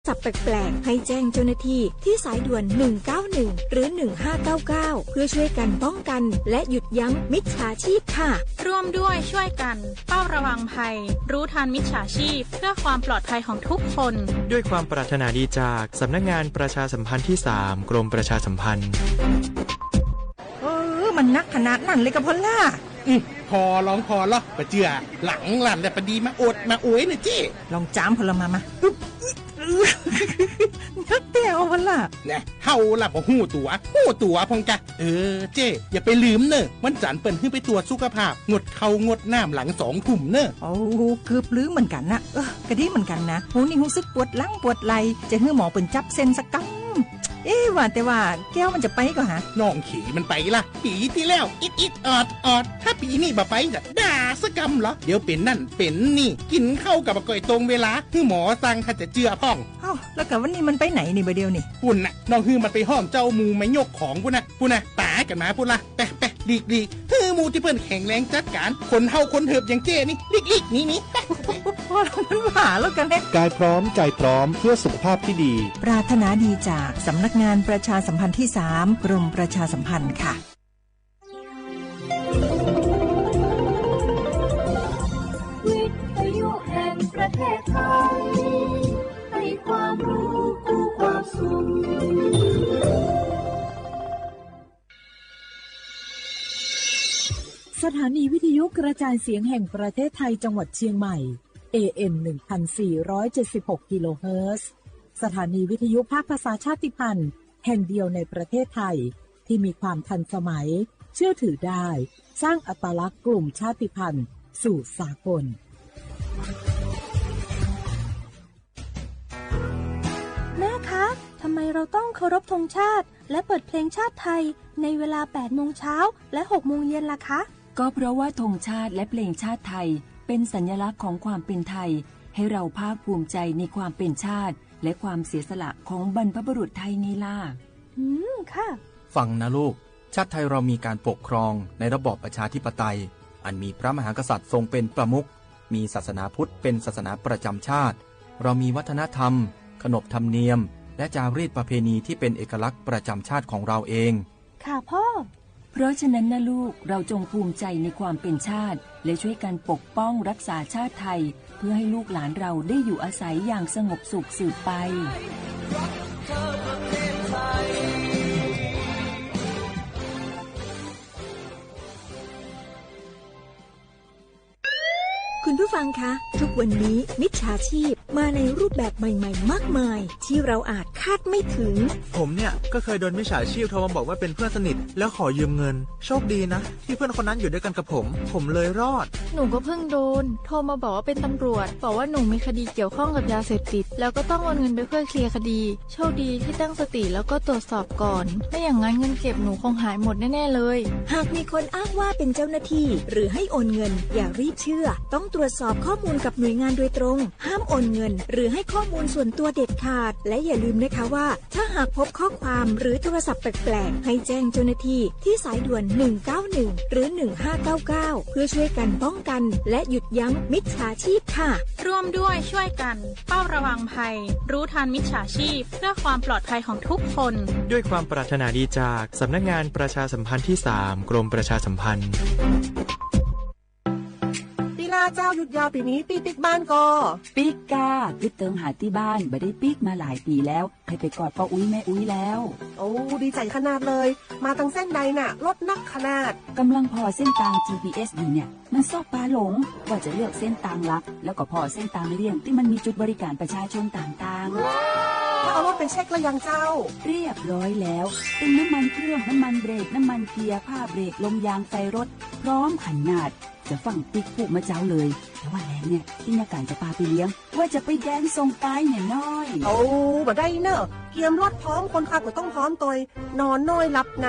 ศัพท์แปลกๆ ให้แจ้งเจ้าหน้าที่ที่สายด่วน หนึ่งเก้าหนึ่ง หรือ หนึ่งห้าเก้าเก้า เพื่อช่วยกันป้องกันและหยุดยั้งมิจฉาชีพค่ะ ร่วมด้วยช่วยกันเฝ้าระวังภัย รู้ทันมิจฉาชีพ เพื่อความปลอดภัยของทุกคน ด้วยความปรารถนาดีจากสำนักงานประชาสัมพันธ์ที่สาม กรมประชาสัมพันธ์ เออ มันนักขนาดนั้นเลยกะพอลล่า อืม พอลองพอลอปะเจือ หลังหลั่นแต่ปะดีมาอวดมาอวยนะเจ้ ลองจามพอลมามา นักเตี้ยเอาพอลล่า นะ เฮาละบ่ฮู้ตั๋ว ฮู้ตั๋วพองกะ เออ เจ้ อย่าไปลืมเนอะ วันจันทร์เปิ้นหื้อไปตรวจสุขภาพ งดข้าวงดน้ำหลังสองทุ่มเนอะ โอ้ เกือบลืมเหมือนกันนะ เออ กะดีเหมือนกันนะ โห นี่รู้สึกปวดหลังปวดไหล่ จะหื้อหมอเปิ้นจับเส้นสักกำ เอ๊ะ ว่าแต่ว่าแก้วมันจะไปก่อหา น้องเขยมันไปละ ปีที่แล้ว อิดอิดออดออด ถ้าปีนี้บ่ไปจะด่าสักกำเหรอ เดี๋ยวเป็นนั่นเป็นนี่ กินข้าวกับบ่ก่อยตรงเวลา หื้อหมอสั่งถ้าจะเจือพ่อง เอ้า แล้วกะวันนี้มันไปไหนนี่บ่าเดียวนี่ ปุ้นน่ะ น้องหื้อมันไปห้องเจ้าหมู่มายกของปุ้นน่ะ ปุ้นน่ะ ป๋ากันมาปุ้นละ ไปไปหลีกหลีก หื้อหมู่ที่เปิ้นแข็งแรงจัดการ คนเฒ่าคนเถิบอย่างเจ้นี่ หลีกหลีกหนีหนี ไป พอแล้วมันหาแล้วกันเนี่ย กายพร้อมใจพร้อมเพื่อสุขภาพที่ดี ปรารถนาดีจากสำนักงานประชาสัมพันธ์ที่สาม กรมประชาสัมพันธ์ค่ะ วิทยุแห่งประเทศไทย ให้ความรู้คู่ความสุข สถานีวิทยุกระจายเสียงแห่งประเทศไทยจังหวัดเชียงใหม่ เอเอ็ม หนึ่งพันสี่ร้อยเจ็ดสิบหก กิโลเฮิรตซ์ สถานีวิทยุภาคภาษาชาติพันธุ์แห่งเดียวในประเทศไทย ที่มีความทันสมัย เชื่อถือได้ สร้างอัตลักษณ์กลุ่มชาติพันธุ์สู่สากล แม่คะ ทำไมเราต้องเคารพธงชาติ และเปิดเพลงชาติไทย ในเวลา แปดโมงเช้า และ หกโมงเย็นล่ะคะ ก็เพราะว่าธงชาติและเพลงชาติไทย เป็นสัญลักษณ์ของความเป็นไทย ให้เราภาคภูมิใจในความเป็นชาติ และความเสียสละของบรรพบุรุษไทยไงล่ะ อืม ค่ะ ฟังนะลูก ชาติไทยเรามีการปกครองในระบอบประชาธิปไตย อันมีพระมหากษัตริย์ทรงเป็นประมุข มีศาสนาพุทธเป็นศาสนาประจำชาติ เรามีวัฒนธรรม ขนบธรรมเนียม และจารีตประเพณีที่เป็นเอกลักษณ์ประจำชาติของเราเอง ค่ะพ่อ เพราะฉะนั้นนะลูก เราจงภูมิใจในความเป็นชาติ และช่วยกันปกป้องรักษาชาติไทย เพื่อให้ลูกหลานเราได้อยู่อาศัยอย่างสงบสุขสืบไป คุณผู้ฟังคะ ทุกวันนี้มิจฉาชีพมาในรูปแบบใหม่ๆ มากมาย ที่เราอาจคาดไม่ถึง ผมเนี่ยก็เคยโดนมิจฉาชีพโทรมาบอกว่าเป็นเพื่อนสนิทแล้วขอยืมเงิน โชคดีนะที่เพื่อนคนนั้นอยู่ด้วยกันกับผม ผมเลยรอด หนูก็เพิ่งโดน โทรมาบอกว่าเป็นตำรวจ บอกว่าหนูมีคดีเกี่ยวข้องกับยาเสพติด แล้วก็ต้องโอนเงินไปเพื่อเคลียร์คดี โชคดีที่ตั้งสติแล้วก็ตรวจสอบก่อน ไม่อย่างนั้นเงินเก็บหนูคงหายหมดแน่ๆเลย หากมีคนอ้างว่าเป็นเจ้าหน้าที่ หรือให้โอนเงิน อย่ารีบเชื่อ ต้องตรวจสอบข้อมูลกับหน่วยงานโดยตรง ห้ามโอนเงิน หรือให้ข้อมูลส่วนตัวเด็ดขาด และอย่าลืมนะคะว่า ถ้าหากพบข้อความหรือโทรศัพท์แปลกๆ ให้แจ้งเจ้าหน้าที่ที่สายด่วน หนึ่งเก้าหนึ่ง หรือ หนึ่งห้าเก้าเก้า เพื่อช่วยกันป้องกัน และหยุดยั้งมิจฉาชีพค่ะ ร่วมด้วยช่วยกัน เฝ้าระวังภัย รู้ทันมิจฉาชีพ เพื่อความปลอดภัยของทุกคน ด้วยความปรารถนาดีจากสำนักงานประชาสัมพันธ์ที่สาม กรมประชาสัมพันธ์ พี่ล่าเจ้า หยุดยาวปีนี้ ปี้ปิ๊กบ้านก่อ ปิ๊กกา ปิ๊กเติมหาตี้บ้าน บ่ได้ปิ๊กมาหลายปีแล้ว ให้ไปกอดป้าอุ๊ยแม่อุ๊ยแล้ว โอ้ ดีใจขนาดเลย มาทางเส้นใดน่ะ รถนักขนาด กำลังผ่อเส้นตาง จีพีเอส อยู่เนี่ย มันซอกปาหลง ว่าจะเลือกเส้นตางลัก แล้วก็ผ่อเส้นตางเลี่ยงที่มันมีจุดบริการประชาชนต่างๆ แล้วเอารถไปเช็คแล้วยังเจ้า เรียบร้อยแล้ว เป็นน้ำมันเครื่อง น้ำมันเบรก น้ำมันเกียร์ ผ้าเบรก ลมยาง ไฟรถ พร้อมขนาด จะฟั่งปิ๊กพูดมาเจ้าเลย แต่ว่าแลงเนี่ย ที่นักการจะปาไปเลี้ยง ว่าจะไปแดนส่งปายเนี่ยน้อย โอ้ บ่ได้เนอะ เกียมรถพร้อม คนขับก็ต้องพร้อมตอย นอนน้อยหลับใน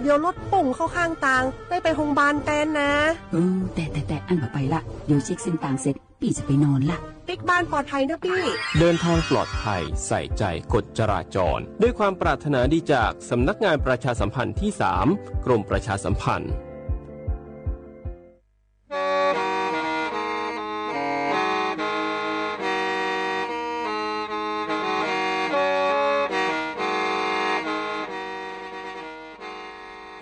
เดี๋ยวรถปุ่งเข้าข้างตาง ได้ไปโรงพยาบาลแตนนะ เออ แต่แต่แต่อันบ่ไปละ เดี๋ยวเช็คเส้นตางเสร็จ ปี้จะไปนอนละ ปิ๊กบ้านปลอดภัยนะปี้ เดินทางปลอดภัย ใส่ใจกฎจราจร ด้วยความปรารถนาดีจากสำนักงานประชาสัมพันธ์ที่สาม กรมประชาสัมพันธ์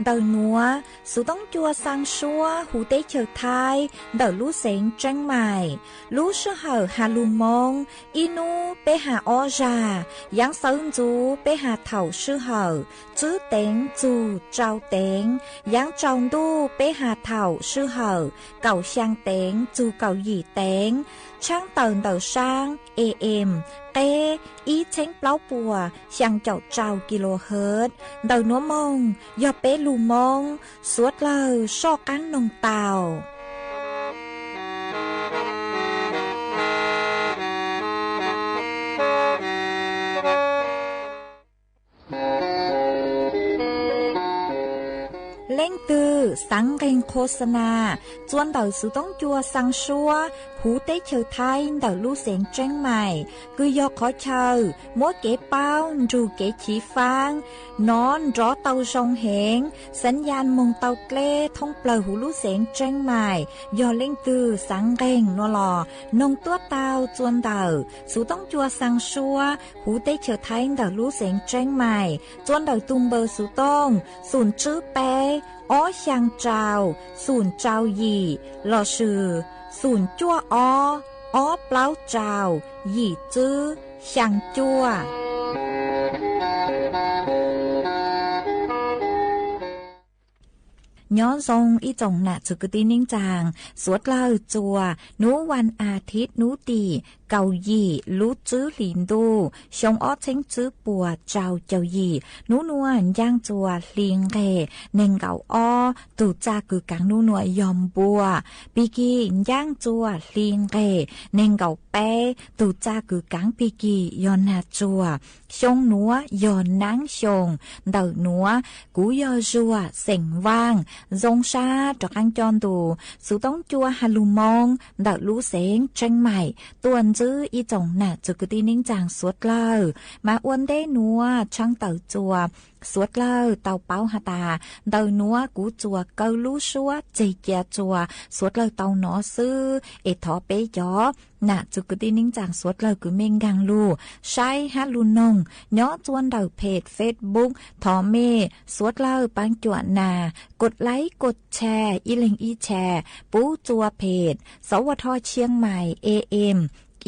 Ntawm nuav, Xuv Toob Cua xaa suab huv teb chaws Thaib ntawm lub xeev Tseeb Maim. Lub sij hawm has lug Moob, ib nub peb has ob zag, yaav sawv ntxuv peb has thaum sij hawm tswb teev txug rau teev, yaav tsaus ntuj peb has thaum sij hawm kaum xyaa teev txug kaum yim teev, tshaab tawm ntawm saab A M qeb ib txheeb plaub puas xyaa caum rau kilohertz. Ntawm nuav moog yog peb lug Moob, suav dlawg soj qaab noog tau. Leej twg xaav nqeeg qho xa na, txua ntawm Xuv Toob Cua xaa suab huv teb chaws Thaib ntawm lub xeev Tseeb Maim, kws yog qhov chaw muab kev paub nrug kev chiv faab nov nrov tau zoo heev, xaav yaj moog tau dleb thoob plawg huv lub xeev Tseeb Maim. Yog leej twg xaav nqeeg nuav los noog tuab tau txua ntawm Xuv Toob Cua xaa suab huv teb chaws Thaib ntawm lub xeev Tseeb Maim, txua ntawm tug npawb Xuv Toob, xum tswb peb ob xyaa rau xum rau yim lossis xum cuaj ob ob plaub rau yim tswb xyaa cuaj. Nyob zoo ib tsoom nam txwv kwv tij neej tsaa, suav dlawg txua nub vas as thiv nub tim kaum yim lub tswb hlis ntuj xyoo ob txheeb tswb puas rau caum yim. Nub nuav ncaaj txua hli nqeg neeg nkaum ob, tug txaj kws kaav nub nuav yog npua, pig kig ncaaj txua hli nqeg neeg nkaum peb, tug txaj kws kaav pig kig yog nag tsuag. Xyoo nuav yog naab xyoo. Ntawm nuav kuv yog Zuag xeem Vaaj, zoo sab rov qaab coj ntus Xuv Toob Cua has lug Moob ntawm lub xeev Tseeb Maim tuaj ntsib ib tsoom nam txwv kwv tij neej tsaa suav dlawg. Mas ua ntej nuav tshaab tawm txua suav dlawg tau paub has tas, ntawm nuav kuv txuas kaw lub suab tseg cia txua suav dlawg tau nov xwb, es thov peb cov nam txwv kwv tij neej tsaa suav dlawg kws mej nkaag lug saib hab lug noog nyob txua ntawm phem Facebook, thov mej suav dlawg paab cuam nas, kos laib kos tshare ib leeg ib tshare pub txua phem Sawv Ua Thoj Tshiab Mais A M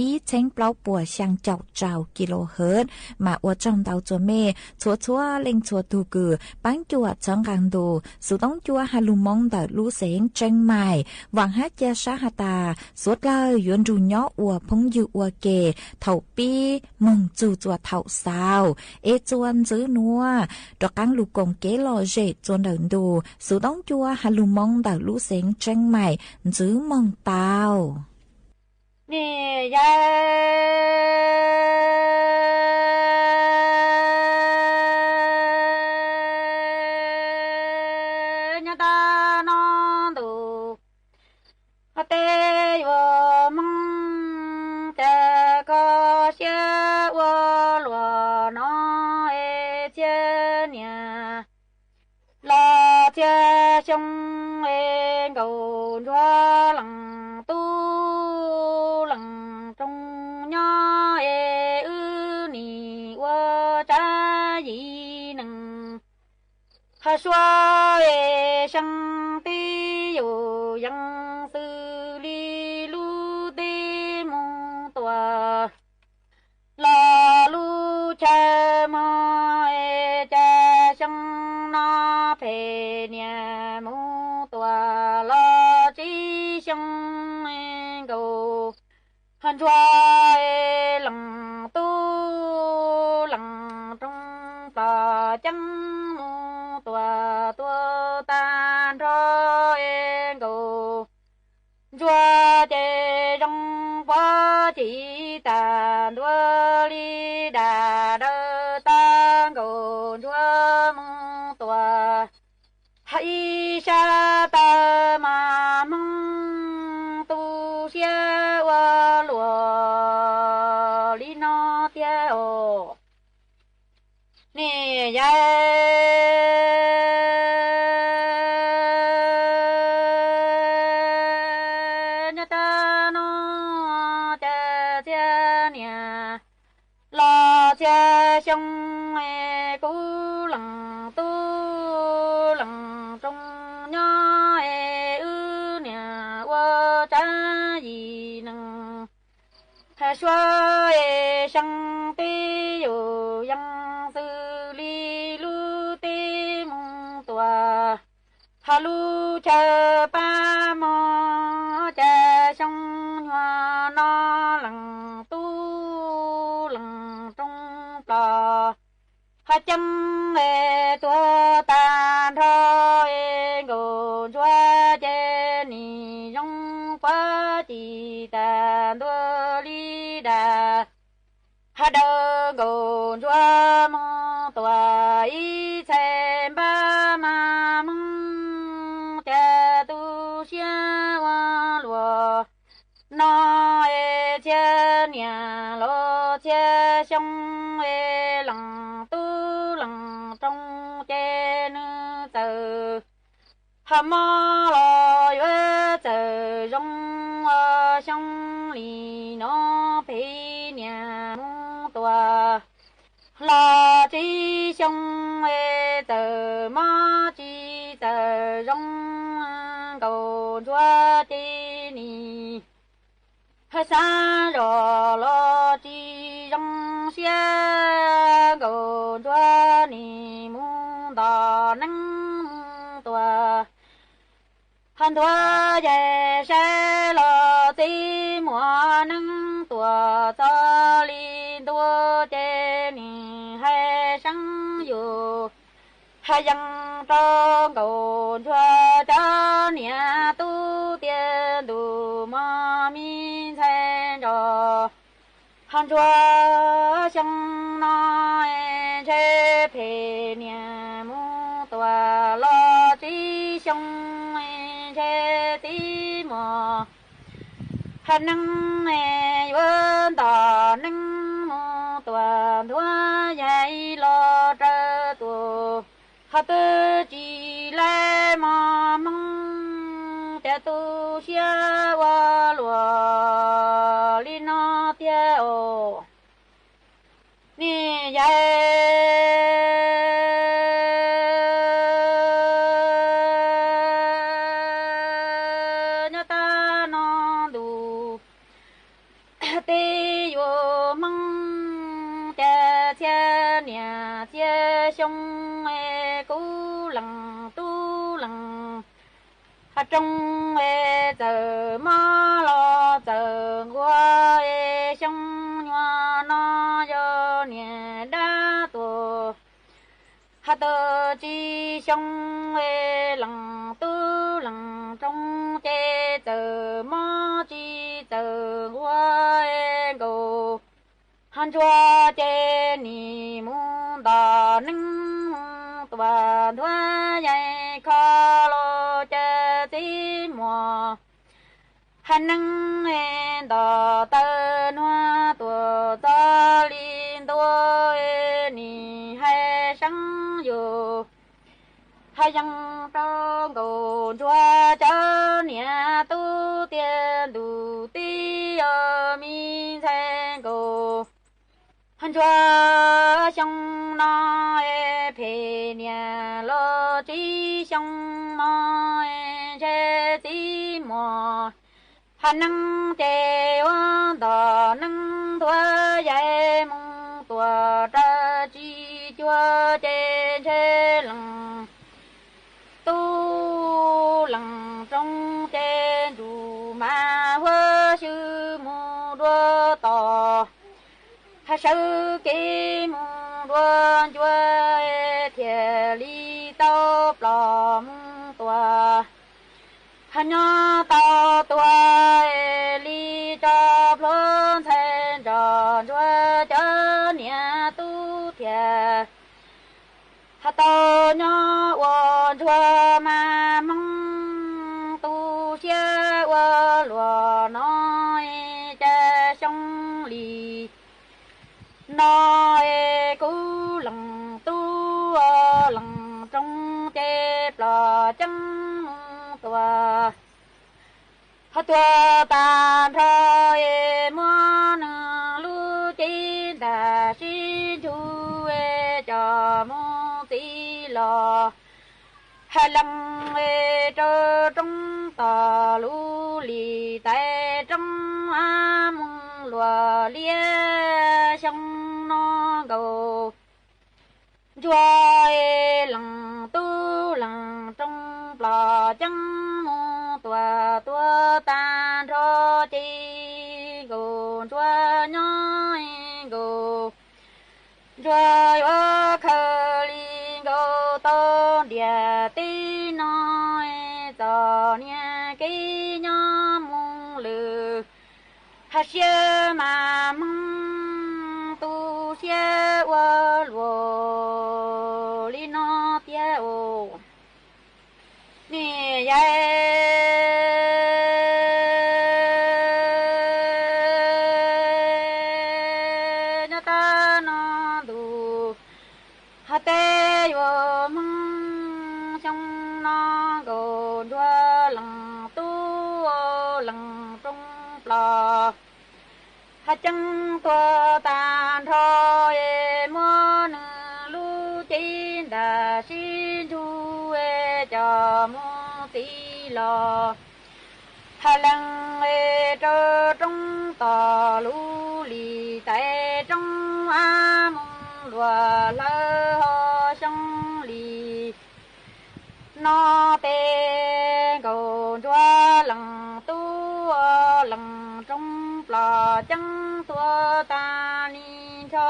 ib txheeb plaub puas xyaa caum rau kilohertz. Mas ua tsaug ntau txua mej txhua txhua leej txhua tug kws paab cuam txhawb nqaa ntus Xuv Toob Cua has lug Moob ntawm lub xeev Tseeb Mais. Vaam hab ca sab has tas, suav dlawg yuav nrug nyob ua phooj ywg ua ke thaum pib moog txug txua thaum xaus, es txua ntxiv nuav rov qaab lug koom kev lom zem txua ntawm ntus Xuv Toob Cua has lug Moob ntawm lub xeev Tseeb Mais ntxiv moog tau. Niam yau, nyob tag no ntus, ho tej yuav moog, cas koj siab ua luaj no es txhiab niam los txhiab xyoo es nkaus ntsuag leej tub leej rooj nyob es wb nim ua tsab yim neeg. Ho suav es seeb tib yus yees xws li lub teb moog tuaj los lub chaw mog, es cas xyoo no phem niam moog tuaj los tsib xyoo nkaus. Ho ntsuag leej tub leej rooj pom ceeb moog tuaj tuaj tag nrho nkaus. Ntsuag ces zoo puag tib tag ntua li dam dawb tag nkaus ntsuag moog tuaj. Hab ib sab tawg mas moog tu siab ua luaj li no thiab os. Niam yau, nyob tag no cas txhiab niam los txhiab xyoo, kuv leej tub leej yus yeej xws li lub teb mus tuaj, ho lub chaw pab mog. Cas xyoo nyuag no leej tub leej rooj plos, ho ceeb es tuag tag nrho es Nkauj Ntsuag ces nim zoo puag ci tag ntua li dab. Ho daws Nkauj Ntsuag mus tuaj ib txhais npab mas moog, cas tu siab ua luaj no es txhia niam los txhia xyoo es leej tub leej rooj ces nws txawm ho mob los yuav txawm zoo. Xyoo li no phem niam mus tuaj los tsib xyoo es txawm mob tsis txawm zoo. Nkauj Ntsuag ces nim ho xav zoj los tsis zoo siab. Nkauj Ntsuag nim mus nto neeb mus tuaj, ho ntuav yaig saib los txij muaj neeb tuaj txog li ntua ces nim hais seeb yus, hais yees rau Nkauj Ntsuag cov niam tub tias ntuj mog me ntxhais ntsos, ho Ntsuag xyoo no es ntshe phem niam mus tuaj los tsib xyoo es ntshe txij muaj ho neeb es yuav nto neeb mus tuaj ntuav yaig los raws tuaj, ho twb tsis laib mog moog, cas tu siab ua luaj li no tiag os. Niam yau nyob tab no ntu teb yuav moog, cas txhia niam txhia xyoo es kuv leej tub leej ho rooj es txawm mob los txawm nquag es xyoo nyuag no yog niam dab tuaj ho tau tsib xyoo es leej tub leej rooj ces txawm mob tsis txawm nquag es Nkauj ho Ntsuag ces nim mus nto neeb mus tuaj ntuav yaig kho los cas txij muaj ho neeb es nto taw nuav tuaj txog li ntua es nim hais seeb yus, hais yees rau Nkauj Ntsuag cov niam tub tias ntuj tib yog me ntxhais Nkauj Ntsuag xyoo no es phem niam los tsib xyoo mog es ntshe txij muaj ho neeb ces ua nto neeb ntuav yaig mus tuaj raws tsis cuag ces ntshe leej tub leej rooj ces ntsum mas huab xyw mus dua tos, ho sawv kev mus dua ncua thiaj li tau plos mus tuaj, ho nyob tau tuaj li tso plhuav ntxhais ntsos Ntsuag cov niam tub thiaj ho tau nyob ua Ntsuag mas moog tu siab ua luaj no es cas xyoo li no es kuv leej tub leej rooj ces plos ceeb mus tuaj ho tuaj tag nrho es muab nws lub cev ntag sib nrug es coj mus txij los hais lees es rau roob tog lub lis tais roob av mus luaj liab xyoo no nkaus ntsuag leej tub leej rooj plos ceeb mus tuaj tuag tag nrho ces nkaus ntsuag nyob nkaus ntsuag yuav khaws li nkaus tau ntiaj teb no txom niag kev nyob mus lwm hais siab mas hmoob tu siab ua luaj li no tiag os. Niam yau nyob tab no ntus hais tias yuav hmoob xyoo no nkaus ntsuag leej tub leej rooj plos hais ceeb tuag tag nrho es muab nws lub cev ntam sib ntsug es coj mus txiv los hais lees es rau roob tos lub lis tais roob ab mus luaj hlawv ho xyoo li no tes nkaus ntsuag leej tub leej rooj plos ceeb tuag tag li nrho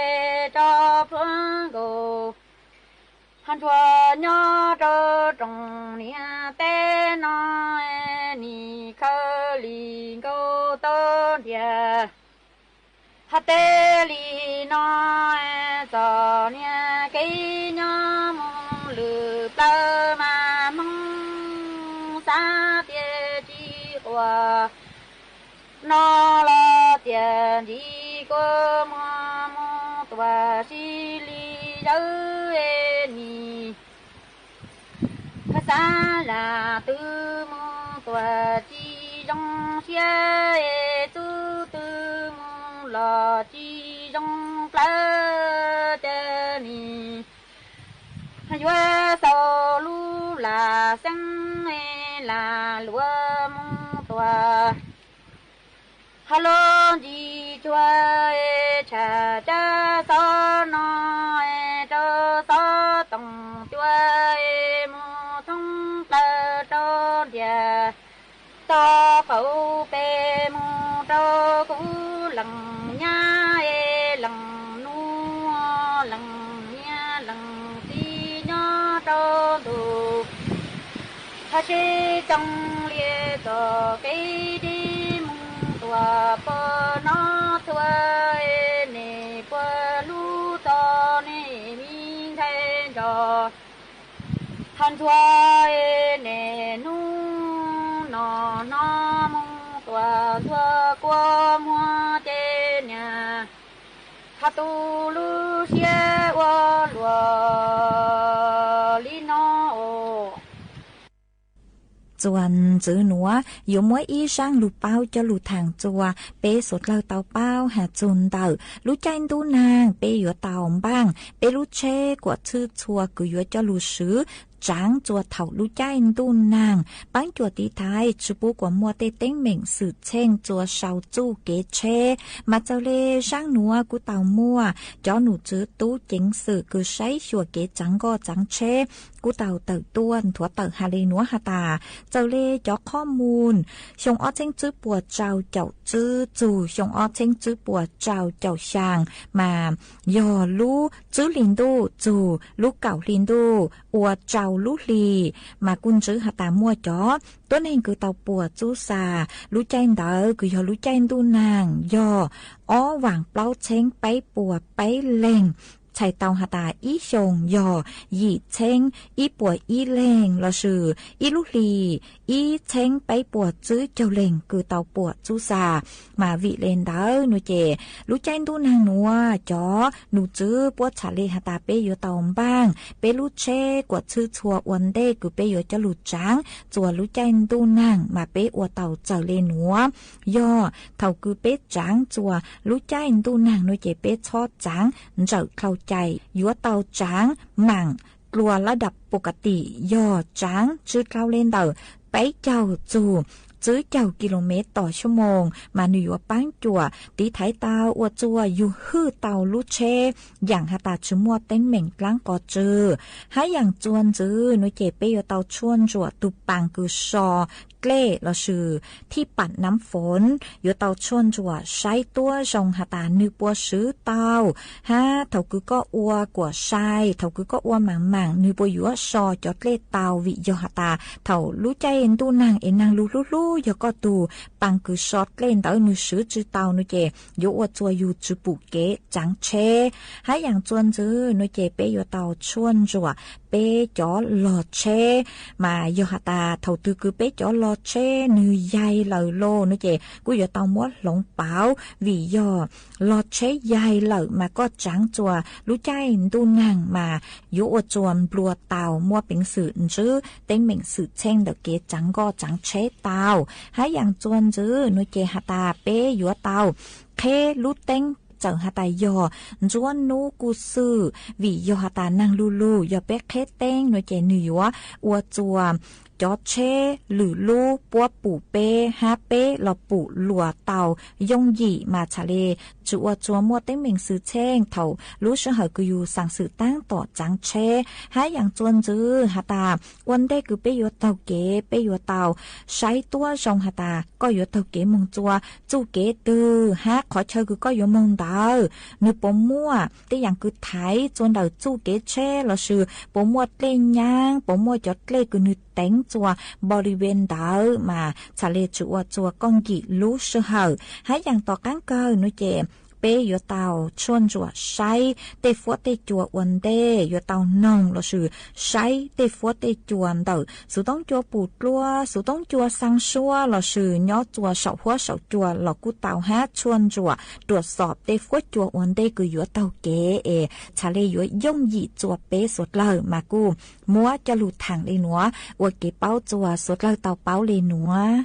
es tso plhuav nkaus hais ntsuag nyob rau rooj niam teb no nim khaws li nkaus tau ntiaj hais tias li no txom niag kev nyob mus lwm plaws mas hmoob xav tias tsis quaj no los tias ntsis kua muag mus tuaj si li zawv nis hais xav zam twg mus tuaj tsis zoo siab es txub twg mus los tsis zoo plawv ces nim yuav xaus lub lam xeeb lam luam mus tuaj hais lub ntsis cuag tsham cab xob no rau xob toom cua mus thoob plaws rau ntiaj teb qaum pes mus rau kuv leej nyab es leej nus leej niam leej txiv nyob rau ntu hais sib txoov li txoj kev dib mus tuaj puag no thuav nim puag lub txoj nim me nthe nrog hais ntsuag nim hnub no no mus tuaj ntxuag kua muag ces niam hais tu lub siab ua luaj li no os. Txuas ntxiv nuav yuav muab ib zaaj lug paub coj lug thaam txug peb suav dlawg tau paub has txug ntawm lub caij ntuj naag peb yuav tau npaaj peb lub tsheb kuas txhwj txhua kws yuav coj lug swv tsaav txuas thaum lub caij ntuj naag. Paab cuam tiv thaiv tsi pub kuas muaj tej teeb meem xwm txheej txuas sau txuj kev tsheb, mas txawm le zaaj nuav kuj tau muaj cov num tswv tub ceev xwm kws saib xyuas kev tsaav nkoj tsaav tsheb kuj tau tawm tuaj nthuav tawm has le nuav has tas, txawm le cov qhob mus xyoo ob txheeb tswb puas rau caum tswb txug xyoo ob txheeb tswb puas rau caum xyaa, mas yog lub tswb hli ntuj txug lub kaum hli ntuj ua rau lub hli, mas kuj ntswv has tas muaj cov tuab neeg kws tau puas txub xa. Lub caij ntawd kws yog lub caij ntuj naag yog ob vaam plaub txheeb peb puas peb leeg, txhais tau has tas ib xyoos yog yim txheeb ib puas ib leeg lossis ib lub hli ib txheeb peb puas tswb caug leeg kws tau puas txub xa. Mas vim le ntawd nuav ces lub caij ntuj naag nuav cov num tswv puab txhais le has tas peb yuav tau npaaj peb lub tsheb kuas txhwj txhua ua ntej kws peb yuav coj lug tsaav txuas lub caij ntuj naag, mas peb ua tau txawm le nuav. Yog thaum kws peb tsaav txuas lub caij ntuj naag nuav ces peb txhob tsaav ntsawm dlhau cai, yuav tau tsaav maam dlua lab dam pus ka tim, yog tsaav tsi dlhau le ntawm peb caug txug tsib caug ki lo mev tom xuab moos mas nws yuav paab cuam tiv thaiv tau ua txuas yug hwj tau lub tsheb, yaam has tas tsi muaj teeb meem dlaab qos tsw. Hab yaam txuas ntxiv no ces peb yuav tau tshuaj ntsuam tug paas kws so dlej lossis thij pam nam foov, yuav tau tshuaj ntsuam saib tuab zoo has tas nwg puas swv tau, hab thaus kws koj ua kuam sai, thaus kws koj ua maam maam nwg puas yuav so cov dlej tau, vim yog has tas thaus lub caij ntuj naag es naag lug hlub hlub yog koj tug paas kws so dlej ntawd nwg swv tsi tau no ces yuav ua txuas yug tsi pum kev tsaav tsheb. Hab yaam txuas ntxiv no ces peb yuav tau tshuaj ntsuam peb cov log tsheb, mas yog has tas thaus twg kws peb cov log tsheb nwg yaig lawm los no ces kuj yuav tau muab hloov pauv, vim yog log tsheb yaig lawm mas koj tsaav txuas lub caij ntuj naag mas yuav ua txuas nplua tau, muaj peev xwm ntsib teeb meem xwm txheej ntawm kev tsaav nkoj tsaav tsheb tau. Hab yaam txuas ntxiv no ces has tas peb yuav tau qheb lub teeb, txawm has tas yog ntsuab nub kuj xwm, vim yog has tas naag lug lug yog peb qheb teeb no ces nwg yuav ua txuas cov tsheb lwm lub puab pum peb hab peb los pum luas tau yooj yim mas txhad le tsi ua txuas muaj teeb meem xwm txheej thaus lub sij hawm kws yug xaam xwm taab tom tsaav tsheb. Hab yaam txuas ntxiv has tas ua ntej kws peb yuav taug kev peb yuav tau saib tuab zoo has tas koj yuav taug kev moog txuas txuj kev twg hab qhov chaw kws koj yuav moog ntawd nwg puas muaj tej yaam kws thaiv txuas ntawm txuj kev tsheb lossis puas muaj dlej nyaab, puas muaj cov dlej kws nwg teev txuas npo li ve ntawd mas txhad le tsi ua txuas kooj yim lub sij hawm. Hab yaam tom qaab kawg no ces peb yuav tau tshuaj ntsuam saib tej fuab tej cua ua ntej, yuav tau noog lossis saib tej fuab tej cua ntawm xuv toob cua pum dlua, xuv toob cua xaa suab lossis nyob txuas saum huab saum cua los kuj tau hab tshuaj ntsuam ruam xom tej fuab cua ua ntej kws yuav taug kev es txhad le yuav yooj yim txuas peb suav dlawg mas kuj muab coj lug thaam le nuav ua kev paub txuas suav dlawg tau paub le nuav.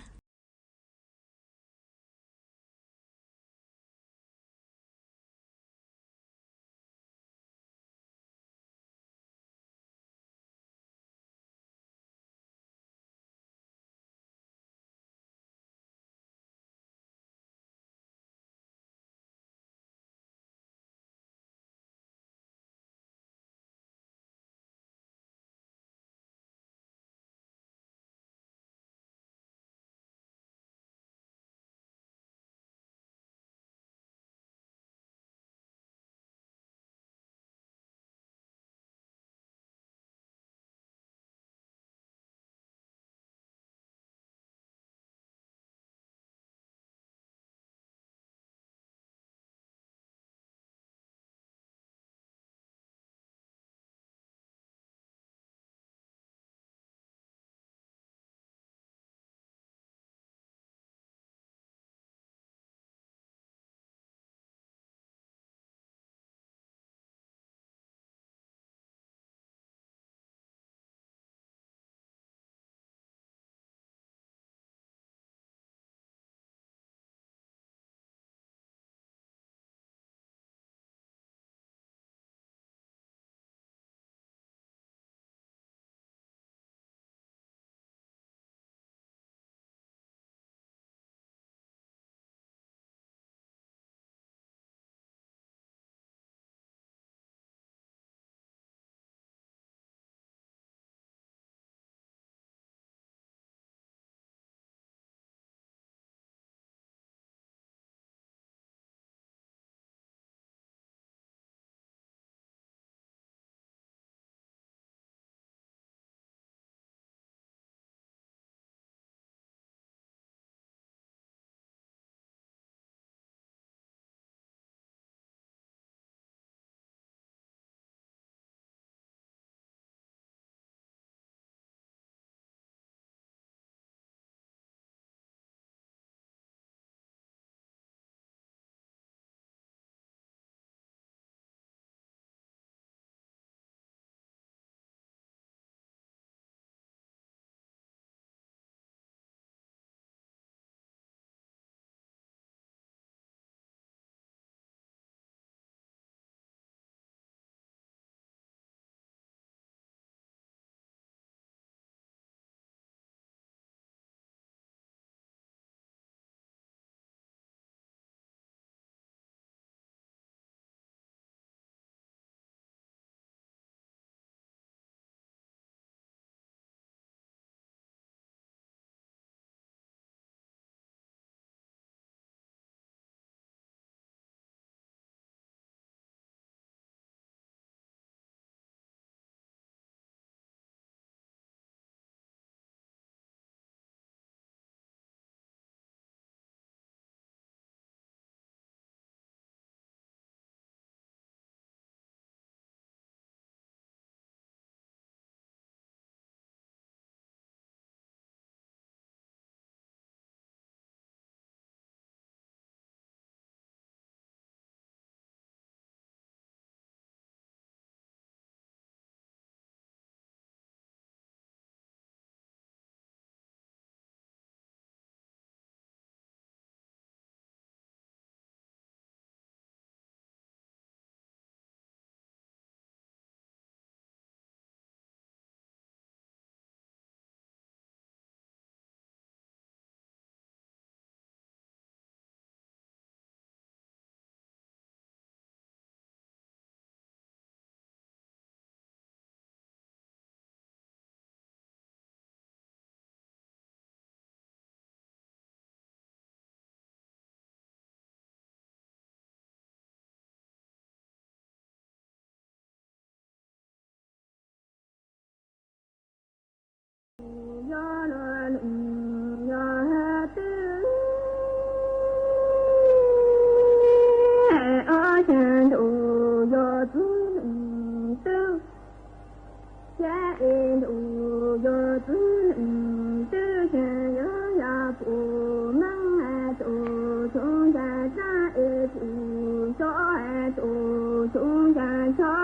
Yog txwv leej twg ces yuav yog pum meej tus xyoo ncas dab es pum xyoo tus xyoo ncas tsho.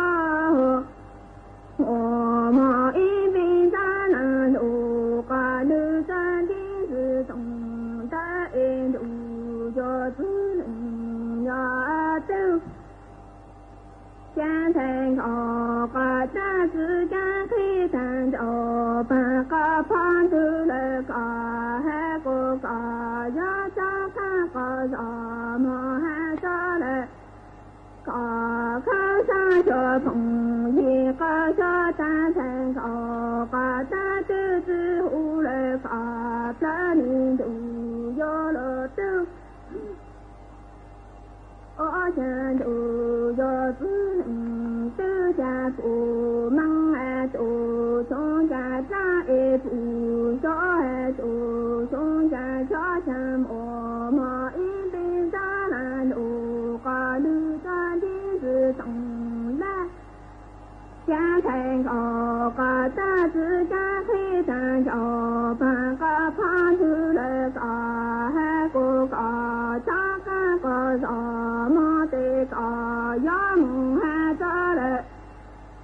Ua mog ib npis ntxab na lug qhov lwg txog ntiv ntxwg toom ntawd es ntuj yog txwv leej yog twg. Caj ntxhais nkaus qhov tag txwv caj qhib tag nrho pag qhov phab ntug lawm kom hais kuv kom yog txog qab qhov zos mog hais txog lawm kom khawb xeeb xyuas phooj ywg qhov xyuas tag ntxhais nkaus qhov tag twg txwv hu lawm kom plawg li ntuj yog lug twg. Ob xyoo ntuj yog txwv leej twg cas pum meej tus xyoo ncas dab es pum xyoo tus xyoo ncas tsho xyaa ua mog ib npis ntxab na lug qhov lwg txog ntiv ntxwg toom ntawd. Caj ntxhais nkaus qhov tag txwv caj qhib tag nrho pag qhov phab ntug lawm kom hais kuv kom txog qab qhov zos mog tes kom yog moog hais txog lawm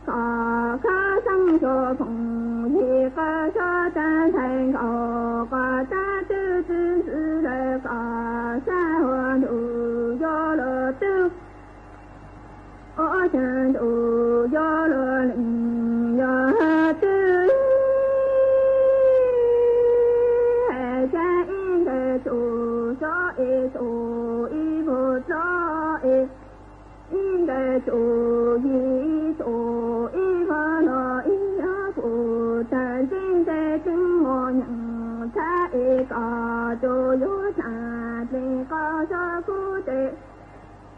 kom khawb xeeb xyuas phooj ywg qhov xyuas tag ntxhais nkaus qhov tag twg txwv ntxwv lawm kom xeeb xyuas ntuj yog lug twg. Ob xyoo ntuj yog lug leej yog twg. Hais txog ib nkawm tug xyoo es tug ib vuag dlov es ib nkawm tug yig tug ib vuag no ib yog kuv tag ntsej ntseg tseeb muaj nyeem txhab es kom tug yuav txhaj tsees qhov xyuas kuv tes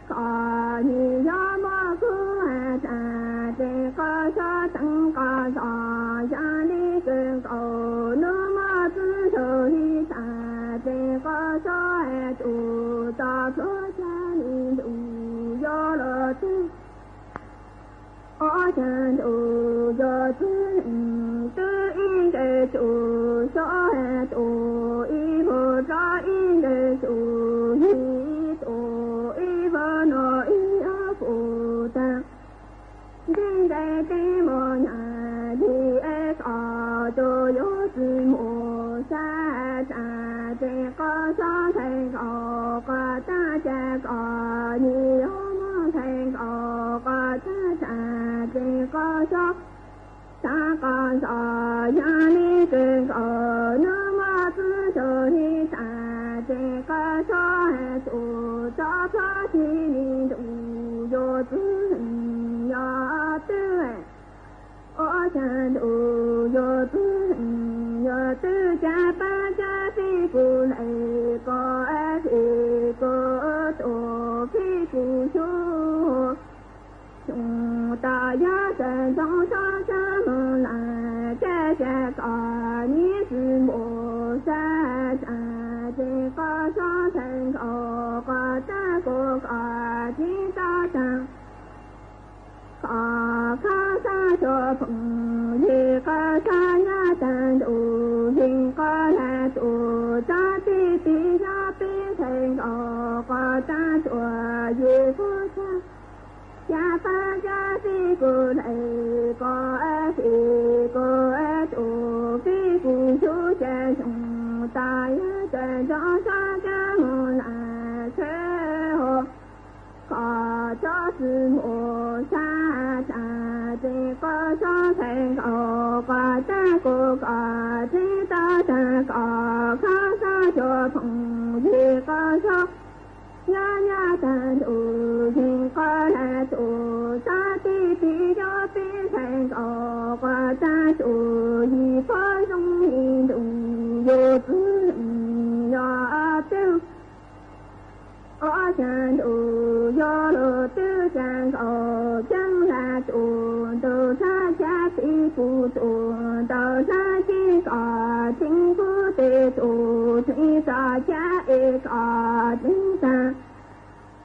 kom nws yog muaj kuv hais txhaj tsees qhov xyuas teev qhov zos yog li kawg nkaus nub muaj txwv xyuas li txhaj tsees qhov xyuas hais tus txoj pluag cag li ntuj yog lug twg. Ob xyoo ntuj yog txwv leej twg ib nkawm tug xyoo tus ib vuag dlov ib nkawm tug yig tug ib vuag no ib yog kuv tag ntsej ntseg tseeb muaj nyeem li es kom tug yuav txwv muaj xeeb txhaj tsees qhov xyuas ntxhais nkaus qhov tag cas kom nws yog muaj ntxhais nkaus qhov tag txhaj tsees qhov xyuas tag qhov zos yog li kawg nkaus nub muaj txwv xyuas li txhaj tsees qhov xyuas hais tus txoj pluag cag li ntuj yog txwv leej yog twg. Ob xyoo ntuj yog txwv leej yog twg cas pab cab fij kuv lawm kom fij kuv tus fij kuv xyuas xyoo tas yog txawm ntxoov txhob txawm moog lawm txhaj cas kom nws txwv muaj xeeb txhaj tsees qhov xyuas ntxhais nkaus qhov tag kuv kom tseeb tau tag kom khawb xeeb xyuas phooj ywg qhov xyuas nyob tag ntuj yeej qhov hais tus txoj teg pib yog peb ntxhais nkaus qhov tag tuaj yig kuv txhaj cas pab cab fij kuv lawm kom fij kuv tus fij kuv xyuas cas xyoo tas yog txawm ntxoov txhob txawm moog lawm txhaj hais kom txog txwv muaj xeeb txhaj tsees qhov xyuas ntxhais nkaus qhov tag kuv kom tseeb tau tag kom khawb xeeb xyuas phooj ywg qhov xyuas nyob nyob tag ntuj yeej qhov hais tus txoj teg pib yog peb ntxhais nkaus qhov tag tuaj yig puag zoo li ntuj yog txwv leej yog twg. Ob xyoo ntuj yog lug twg cas nkaus ceeb laj tus ntug txhaj cab fij kuv tus ntug txhaj ceg kom tseeb kuv tes tus tseeb txoj cab es kom tseeb tag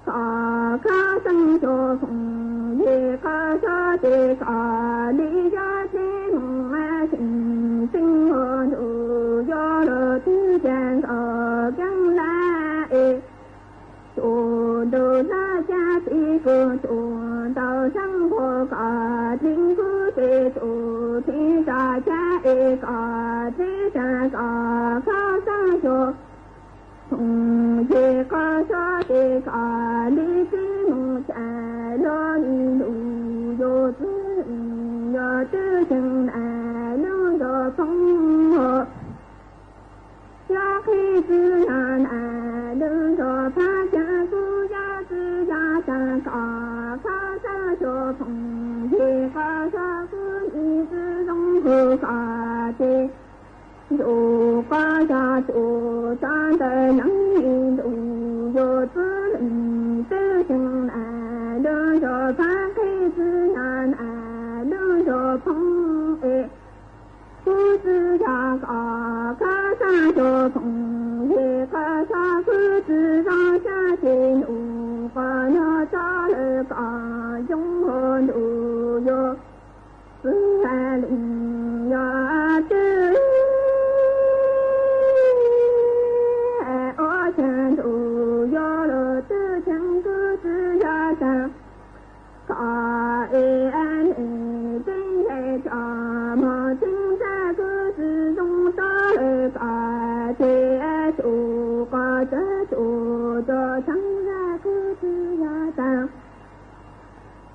kom khawb xeeb xyuas phooj ywg qhov xyuas tes kom li yog tseeb moog mas tseeb tseeb Xeeb nqus koj dleb kuv tes, tus dleb roj xya es koj dleb tag, koj kho xeeb xyuas phooj ywg, koj xyuas tes koj dleb tib mus xya, luag li ntuj yuav txwv, yog twb xyeem na lub ntuj phooj ywg. Yog qhib txwv yog na lub ntuj phav xya, kuv yog txwv yog tag, koj kho xeeb xyuas phooj ywg, koj xyuas kuv li txwv zoo hu koj tes. Ntuj koj yog tus txoj ntawm neeg, ntuj yuav txwv, twb xyeem na lub ntuj phav, qhib txwv yog na lub ntuj phooj ywg. Kuv txwv yog koj kho xeeb xyuas phooj ywg, koj xyuas kuv txwv zoo xya, ces ntuj koj nyob tso lawm, koj zoo ua ntuj yuav txwv leej yog twb ua cas ntuj yuav los twb xyeem kuv txwv yog tag. Koj es neeg tseeb yog tso mog tseeb tag, kuv txwv zoo rau lawm koj ces tus koj txawj tus cov tseeb yog kuv txwv yog tag.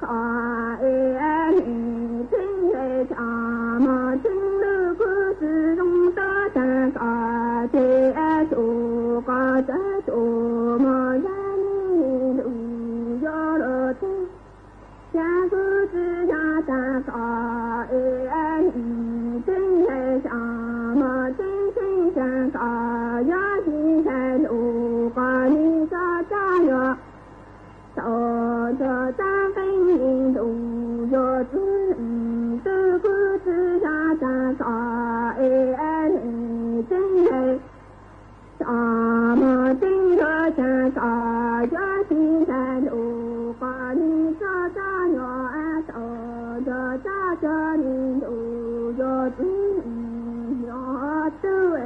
Koj es neeg tseeb yog tso mog tseeb lub, kuv txwv zoo rau tag, koj ces tus koj txawj tus mog yog neeg ntuj yuav los twb xya, kuv txwv yog tag. Koj es neeg tseeb yog tso mog tseeb tseeb tag, koj yog tib xya lub, koj nim tso tso yog tau tso tag, qee ntuj yuav txwv leej twg, kuv txwv yog tag. Koj es neeg tseeb yog tso mog tseeb yog tag, koj yog tib xya lub, koj nim tso tso yog tau tso tag, koj li ntuj yuav txwv leej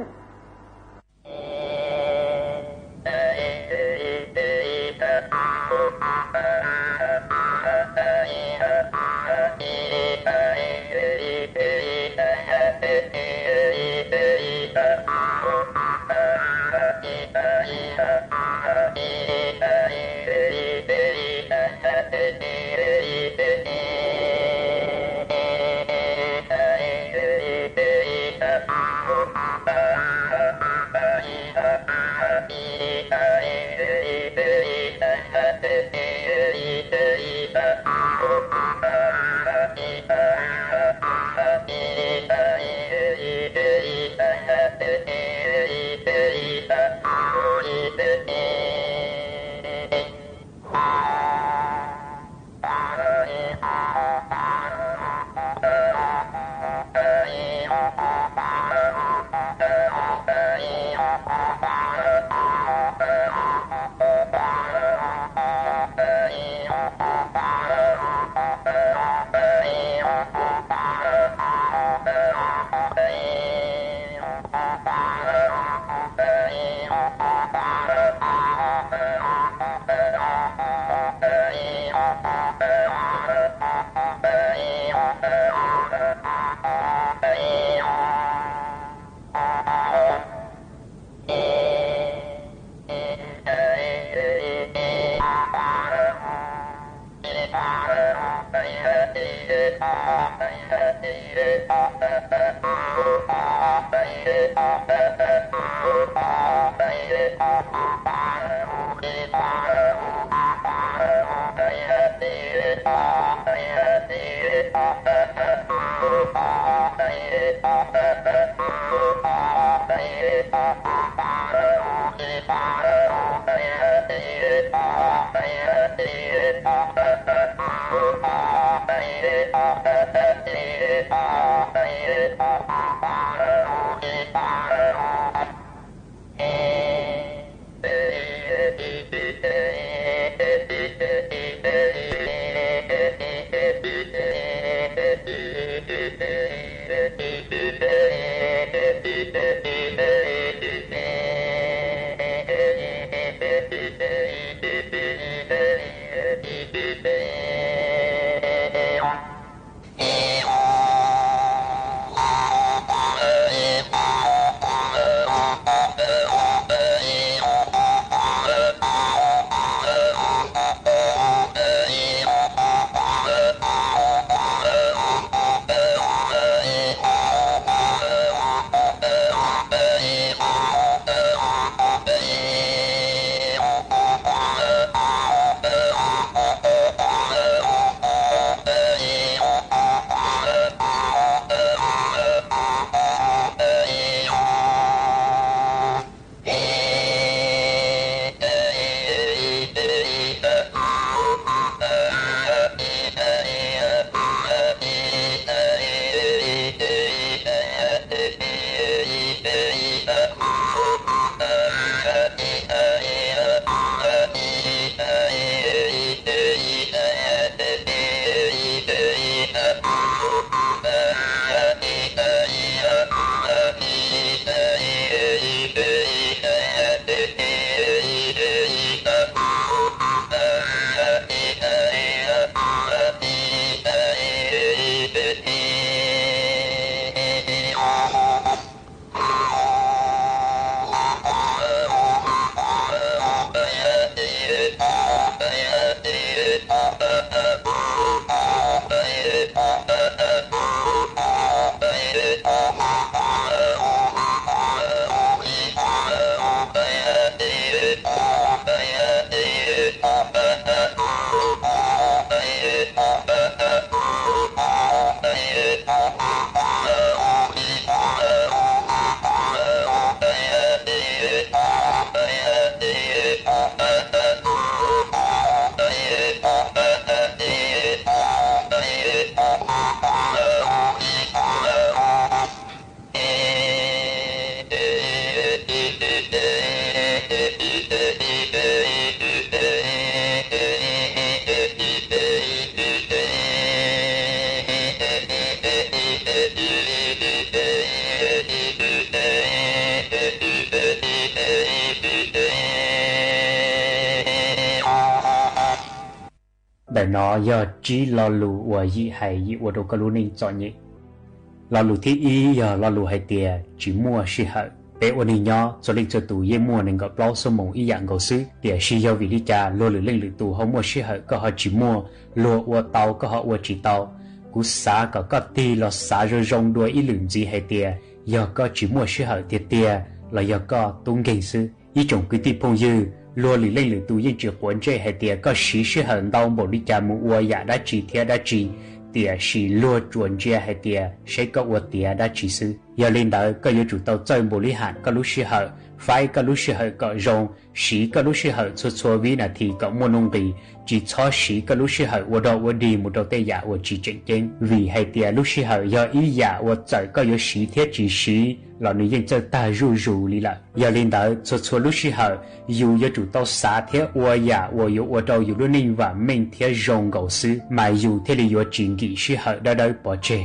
yog twb Ntawm no yog tsib lo lus uas yim hais yim ua rau koj lub neej txom nyem. Lo lus thib ib yog lo lus hais tias tsis muaj sij hawm. Peb ua neeg nyob txhua leej txhua tus yeej muaj nees nkaum plaub xuab moos ib yam nkaus xwb, tiam sis yog vim li cas luag lwm leej lwm tus ho muaj sij hawm koj ho tsis muaj, luag ua tau koj ho ua tsis tau? Kuv xav kom koj tig los xav zoo zoo dua ib lwm ntxiv hais tias yog koj tsis muaj sij hawm tiag tiag los yog koj tub nkeeg xwb. Ib tsoom kwv tij phooj ywg, luag lwm leej lwm tus yeej tsis quav ntsej hais tias koj siv sij hawm ntau npaum li cas mus ua yam dab tsi thiab dab tsi, tiam sis luag tsuas ntsia hais tias saib koj ua tiav dab tsi xwb. Yog li ntawd koj yuav tsum tau txawj npaum li ham koj lub sij hawm, faib koj lub sij hawm kom zoo, siv koj lub sij hawm txhua txhua vib nas this kom muaj nuj nqis, tsis txhob siv koj lub sij hawm ua dog ua dig mus rau tej yam uas tsis tseem ceeb, vim hais tias lub sij hawm yog ib yam uas txawm koj yuav siv thiab tsis siv los nws yeej txawj tag zuj zus li lawm. Yog li ntawd txhua txhua lub sij hawm yus yuav tsum tau xav thiab ua yam uas yuav ua rau yus lub neej vam meej thiab zoo nkaus xwb, mas yus thiaj li yuav tsis nkim sij hawm dawb dawb pov tseg.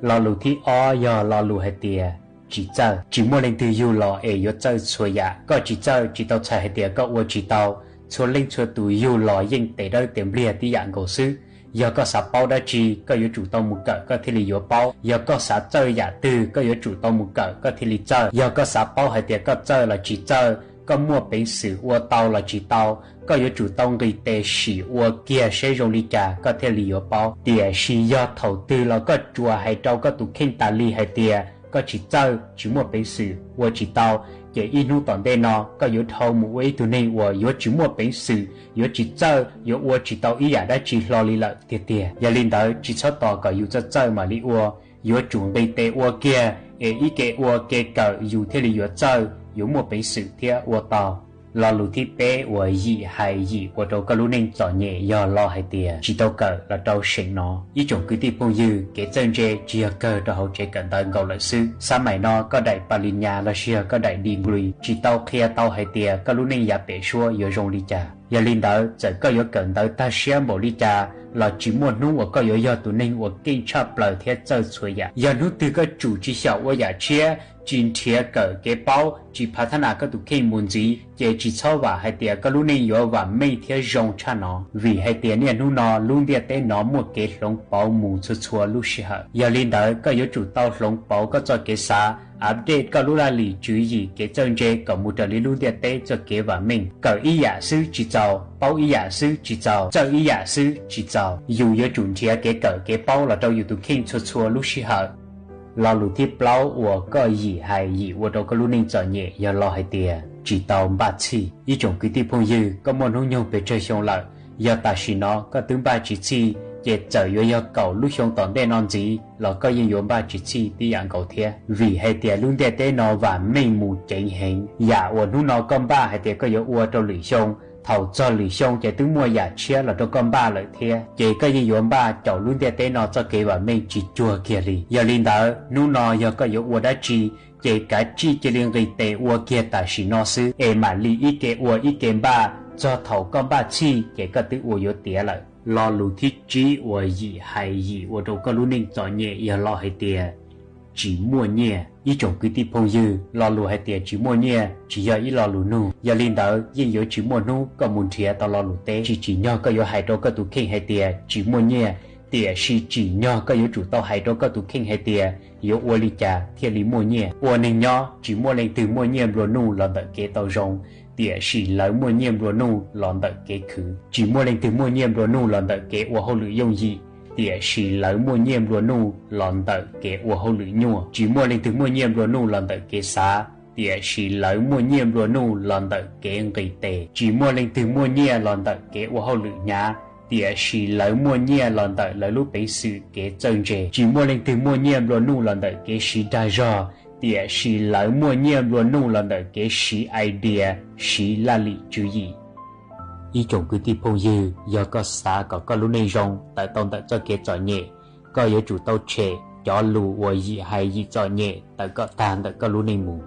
Lo lus thib ob yog lo lus hais tias tsis txawj. Tsis muaj leej twg yug los es yuav txawj txhua yam. Koj tsis txawj tsis tau txhais hais tias koj ua tsis tau. Txhua leej txhua tus yug los yeej tes dawb tes npliag tib yam nkaus xwb. Yog koj xav paub dab tsi, koj yuav tsum tau mus kawm koj thiaj li yuav paub. Yog koj xav txawj yam twg, koj yuav tsum tau mus kawm koj thiaj li txawj. Yog koj xav paub hais tias koj txawj los tsis txawj, koj muaj peev xwm ua tau los tsis tau, koj yuav tsum tau nqis tes sim ua kiag saib zoo li cas koj thiaj li yuav paub. Tiam sis yog thaum twg los koj tsuas hais rau koj tus kheej tas li hais tias koj tsis txawj, tsis muaj peev xwm, ua tsis tau, ces ib hnub tom ntej no koj yuav dhau mus ua ib tug neeg uas yuav tsis muaj peev xwm, yuav tsis txawj, yuav ua tsis tau ib yam dab tsi hlo li lawm tiag tiag. Yog li ntawd tsis txhob tos kom yus txawj txawj mam li ua, yuav tsum nqis tes ua kiag, es ib ke ua ke kawm yus thiaj li yuav txawj, yuav muaj peev xwm thiab ua tau. Lo lus thib peb uas yim hais yim ua rau koj lub neej txom nyem yog lo hais tias tsis tau kawm los rau seem no. Ib tsoom kwv tij phooj ywg, kev txawj ntse tsis yog kawg rau hauv tsev kawm ntawv nkaus lawm xwb. Xab maim no koj daim pa li nyas lossis yog koj daim degree tsis tau qhia tau hais tias koj lub neej yav pem suab yuav zoo li cas. Yog li ntawd txawm koj yuav kawm ntawv tag siab npaum li cas los tsis muaj hnub uas koj yuav yog tus neeg uas keej tshaj plaws thiab txawj txhua yam. Yog hnub twg koj tsum tsis xyaum ua yam tshiab, tsis nrhiav kawm kev paub, tsis phav thab nas koj tus kheej mus ntxiv, ces tsis txhob vam hais tias koj lub neej yuav vam meej thiab zoo tshaj no. Vim hais tias niaj hnub no lub ntiaj teb no muaj kev hloov pauv mus txhua txhua lub sij hawm. Yog li ntawd koj yuav tsum tau hloov pauv koj txoj kev xav, update koj lub laj lim tswv yim kev txawj ntse kom mus raws li lub ntiaj teb txoj kev vam meej. Kawm ib yam xwb tsis txaus, paub ib yam xwb tsis txaus, txawj ib yam xwb tsis txaus, yus yuav tsum nrhiav kev kawm kev paub los rau yus tus kheej txhua txhua lub sij hawm. Lo lus thib plaub uas koj yim hais yim ua rau koj lub neej txom nyem yog lo hais tias tsis tau npaj txhij. Ib tsoom kwv tij phooj ywg, koj muaj hnub nyoog pes tsawg xyoo lawm? Yog tam sim no koj twb npaj tsis txhij, ces txawm yuav yog kaum lub xyoo tom ntej no ntxiv los koj yeej yuav npaj tsis txhij tib yam nkaus thiab. Vim hais tias lub ntiaj teb no vam meej mus ceev heev, yam uas hnub no koj npaj hais tias koj yuav ua rau lwm xyoo, thaum txog lwm xyoo ces twb muaj yam tshiab los rau koj npaj lawm thiab, ces koj yeej yuav npaj caum lub ntiaj teb no txoj kev vam meej tsis cuag kiag li. Yog li ntawd hnub no yog koj yuav ua dab tsi, ces kav tsij cia li nqis tes ua kiag tam sim no xwb, es mam li ib ke ua ib ke npaj, txog thaum koj npaj txhij ces koj twb ua yuav tiav lawm. Lo lus thib tsib uas yim hais yim ua rau koj lub neej txom nyem yog lo hais tias tsis muaj nyiaj. Ib tsoom kwv tij phooj ywg, lo lus hais tias tsis muaj nyiaj tsis yog ib lo lus nug, yog li ntawd yeej yuav tsis muaj hnub koj mus nrhiav tau lo lus teb. Tsis tsim nyog koj yuav hais rau koj tus kheej hais tias tsis muaj nyiaj, tiam sis tsim nyog koj yuav tsum tau hais rau koj tus kheej hais tias yuav ua li cas thiaj li muaj nyiaj. Ua neeg nyob tsis muaj leej twg muaj nyiaj nplua nuj los ntawm kev tau zoo, tiam sis lawv muaj nyiaj nplua nuj los ntawm kev khwv. Tsis muaj leej twg muaj nyiaj nplua nuj los ntawm kev ua hauj lwm yooj yim, tiam sis lawv muaj nyiaj nplua nuj los ntawm kev ua hauj lwm nyuaj. Tsis muaj leej twg muaj nyiaj nplua nuj los ntawm kev xav, tiam sis lawv muaj nyiaj nplua nuj los ntawm kev nqis tes. Tsis muaj leej twg muaj nyiaj los ntawm kev ua hauj lwm hnyav, tiam sis lawv muaj nyiaj los ntawm lawv lub peev xwm kev txawj ntse. Tsis muaj leej twg muaj nyiaj nplua nuj los ntawm kev siv dag zog, tiam sis lawv muaj nyiaj nplua nuj los ntawm kev siv idea, siv laj lim tswv yim. Ib tsoom kwv tij phooj ywg, yog koj xav kom koj lub neej zoo tawm tau ntawm txoj kev txom nyem, koj yuav tsum tau tshem cov lus uas yim hais yim txom nyem tawm kom tag ntawm koj lub neej mus.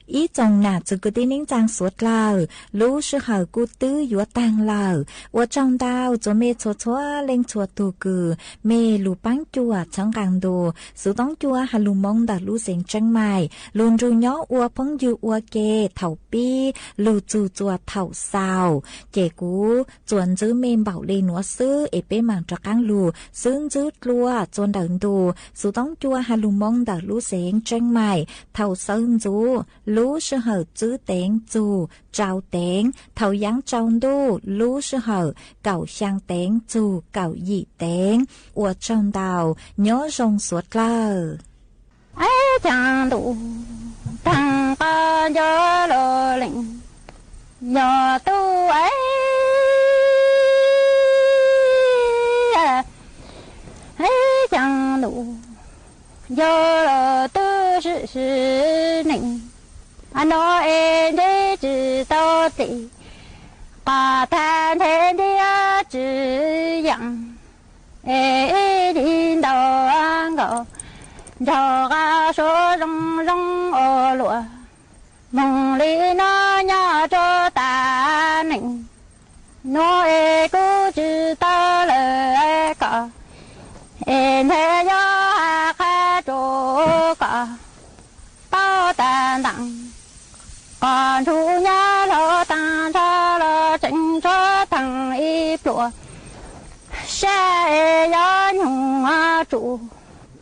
Ib tsoom nam txiv kwv tij neej tsaa suav dlawg, lub sij hawm kuj twb yuav taag lawm. Ua tsaug ntau rua mej txhua txhua leej txhua tug kws mej lug paab cuam txhawb nqaa ntu Xuv Toob Cua has lug moo ntawm lub xeev Tseeb Maim lug nrug nyob ua phooj ywg ua ke thaum pib lug txug txuas thaum xaus. Ces kuv tsuas ntsib mej npaum le nuav xwb es peb maam rov qaab lug xwb ntsib dlua txua ntawm ntu Xuv Toob Cua has lug moo ntawm lub xeev Tseeb Maim thaum sawv ntxuv lub sij hawm tsib teev txug rau teev, thaum yaav tsaus ntuj lub sij hawm kaum xyaa teev txug kaum yim teev. Ua tsaug ntau, nyob zoo suav dlawg. Ib caag ntuj taag qab nco lug leej, yog tub ib caag ntuj, yog lug tub sim sim neej, nuav es ntsib tsi tau dlim, qhov tag ntshe ntsib tsi yaam, es ib nim ntaus nkaus, nrog qab suav zoo zoo ua luam, moog li nuav nyob rua tas neej, nuav es kuv tsi tau lawm koj, es ntshe yuav has qha rua koj, paub tas ntaag, qhov ntsug nyob lug taag nrho los tseem tshuav taag ib pluag, sab es yuav nyoog tsum,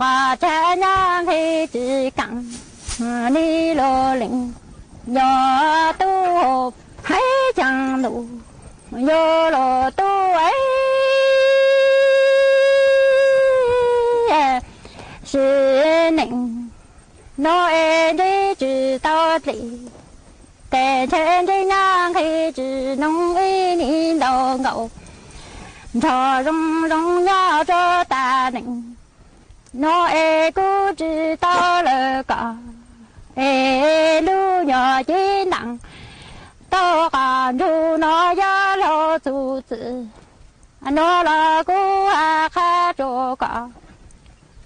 qhov tsav nyob nqhis tsi kaam, ni lug leej, yog tub ib caag ntuj, yog lug tub ib sim neej, nuav es ntsib tsi tau dlim, tes ntshe ntsib nyob nqhis tsi noog ib nim ntaus nkaus, nrog zoo zoo nyob rua tas neej, nuav es kuv tsi tau lawm koj, es lub nyuam cev ntaam, tau qhov ntsug nuav yuav lug txug txwm, nuav los kuv has qha rua koj,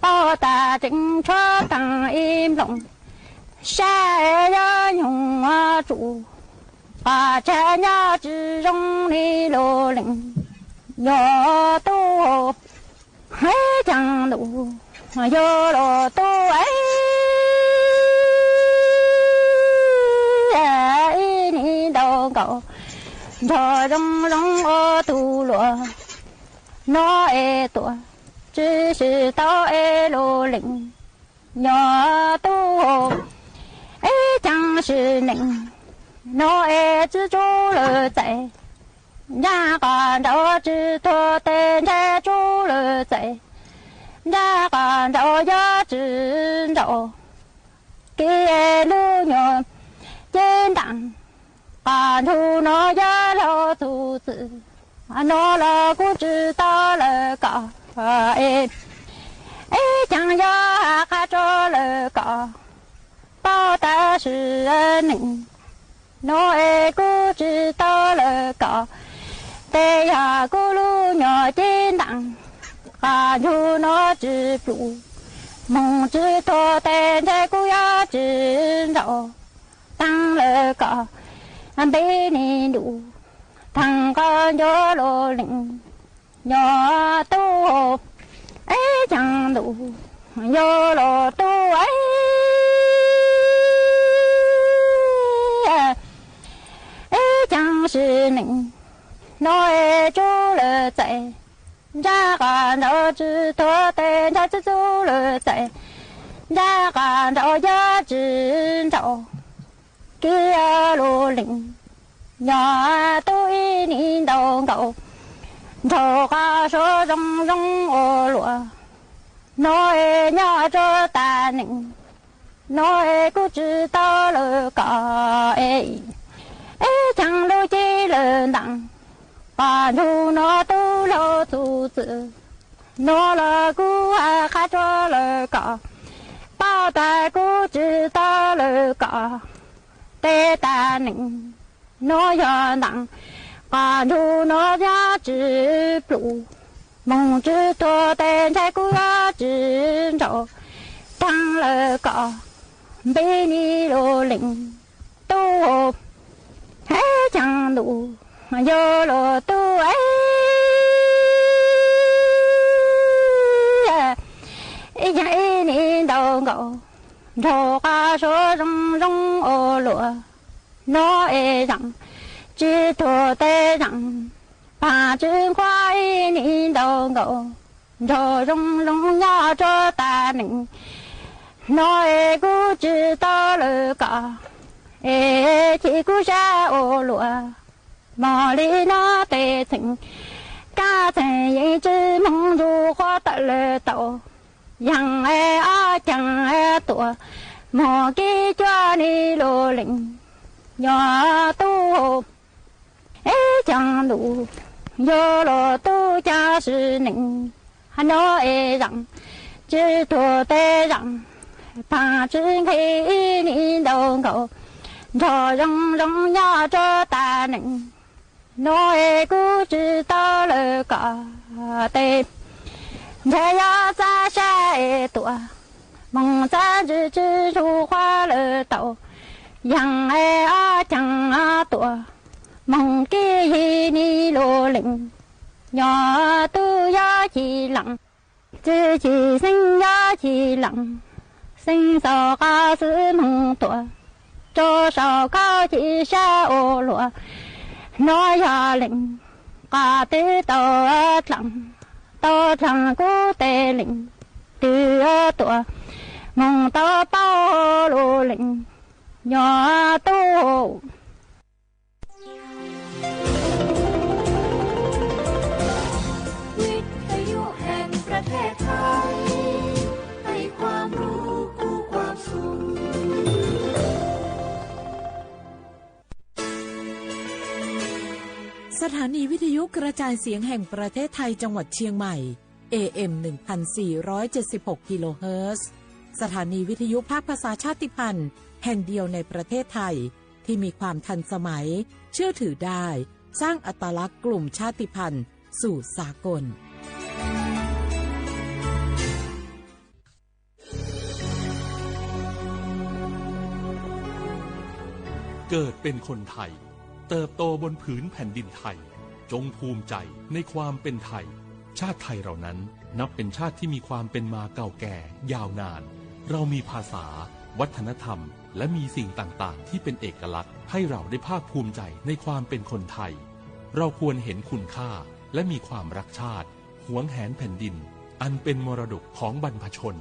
paub tas tseem tshuav taag ib nplooj, sab es yuav nyoog tsum, qhov tsav nyob tsi zoo ni lug leej, yog tub ib caag ntuj, yog lug tub ib nim ntaus nkaus, nrog zoo zoo ua tug luam, nuav es tuam tsi sim tau es lug leej, yog tub ib caag sim neej, nuav es tsi tsub lawm txais, ncaaj qhov nraud tsi tuag tes ntshe tsub lawm txais, ncaaj qhov nraud yuav tsi nraud, kev lub nyuam cev ntaam, qhov ntsug nuav yuav lug txug txwm, nuav los kuv tsi tau lawm koj, es ib caag yuav has qha rua lawm koj, paub tas sim neej, nuav es kuv tsi tau lawm koj, tes yog kuv lub nyuam cev ntaam, qhov ntsug nuav tsi plum, moog tsi tuag tes ntshe kuv yuav tsi nraud, taag lawm koj, npe ni ntuj, taag qab nco lug leej, yog tub ib caag ntuj, yog lug tub ib caag sim neej, nuav es tsub lawm txais, ncaaj qhov nraud tsi tuag tes ntshe tsi tsub lawm txais, ncaaj qhov nraud yuav tsi nraud, kev lug leej, yog tub ib nim ntaus nkaus, nrug qhov suav zoo zoo ua luam, nuav es nyob rua tas neej, nuav es kuv tsi tau lawm koj, es ib caag lub cev lawm ntaam, qhov ntsug nuav tub lug txug txwm, nuav los kuv has qha rua lawm koj, paub tas kuv tsi tau lawm koj, tes tas neej, nuav yog ntaam, qhov ntsug nuav yuav tsi plum, moog tsi tuag tes ntshe kuv yuav tsi nraud, taag lawm koj, npe ni lug leej, Tub, ib caag ntuj yug lug tub, ib caag ib nij ntau nkaus, nraug qab suav zoo zoo ua luaj, nov es zaam, tsi tuag tes zaam, paag tsi nqhuab ib nij ntau nkaus, nraug zoo zoo nyob rua tas neeg, nov es kuv tsi tau lawv kom, es chim kuv sab ua luaj, mog li nov tes txheej, kab txheej yeej tsi moog nrug qhuav tawm lawm tau, yaam es ob caag tuaj, moog kib cuab nij lug leej, nyob tub, ib caag ntuj yug lug tub caag sim neej, nov es zaam, tsi tuag tes zaam, paag tsi nqhis ib nij ntau nkaus, nraug zoo zoo nyob rua tas neeg, nov es kuv tsi tau lawv kom tes, nrag yog txav sab es tuaj, moog txav ntsis tsi nrug qhuav lawv tau, yaam es ob caag tuaj, moog kib yig nij lug leej, nyob tub yog chim laam, tsi chim xeeb yog chim laam, xeeb xaus qab xwb moog tuaj, rua saum kauj chim sab ua luaj, nov yog leej, qab twb tau dlaag, tau dlaag kuv tes leej, twb tuaj, moog tau paub lug leej, nyob tub. วิทยุแห่งประเทศไทย ให้ความรู้คู่ความสุข สถานีวิทยุกระจายเสียงแห่งประเทศไทยจังหวัดเชียงใหม่ เอ เอ็ม หนึ่งพันสี่ร้อยเจ็ดสิบหก กิโลเฮิรตซ์ สถานีวิทยุภาคภาษาชาติพันธุ์แห่งเดียวในประเทศไทย ที่มีความทันสมัย เชื่อถือได้ สร้างอัตลักษณ์กลุ่มชาติพันธุ์สู่สากล เกิดเป็นคนไทย เติบโตบนผืนแผ่นดินไทย จงภูมิใจในความเป็นไทย ชาติไทยเรานั้นนับเป็นชาติที่มีความเป็นมาเก่าแก่ยาวนาน เรามีภาษา วัฒนธรรม และมีสิ่งต่างๆ ที่เป็นเอกลักษณ์ ให้เราได้ภาคภูมิใจในความเป็นคนไทย เราควรเห็นคุณค่า และมีความรักชาติ หวงแหนแผ่นดิน อันเป็นมรดกของบรรพชน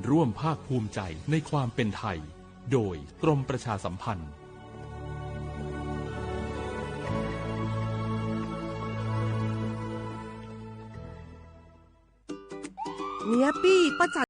ร่วมภาคภูมิใจในความเป็นไทย โดยกรมประชาสัมพันธ์ Niam Pij, poj txawm.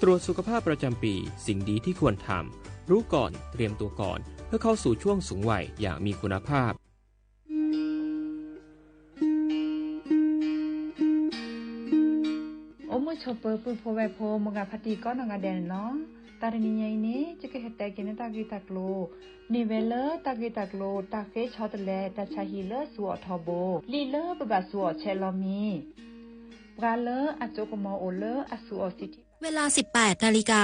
ตรวจสุขภาพประจำปี สิ่งดีที่ควรทำ รู้ก่อน เตรียมตัวก่อน เพื่อเข้าสู่ช่วงสูงวัยอย่างมีคุณภาพ Ua muaj tshua pw pw phu vai phu mus nqa pha ti kob no nqa de no. Tag rau ni nyi ne, coj kev hais tais kev neb tag kis tag klus, nim ve lawv tag kis tag klus, tag feb tsho tas le, tag tsha hi lawv xuv om thov npo, li lawv pab pab xuv om tshem los mis, pab lawv a tsuv kua mov ua lawv a xuv om xib thib. เวลา สิบแปดนาฬิกา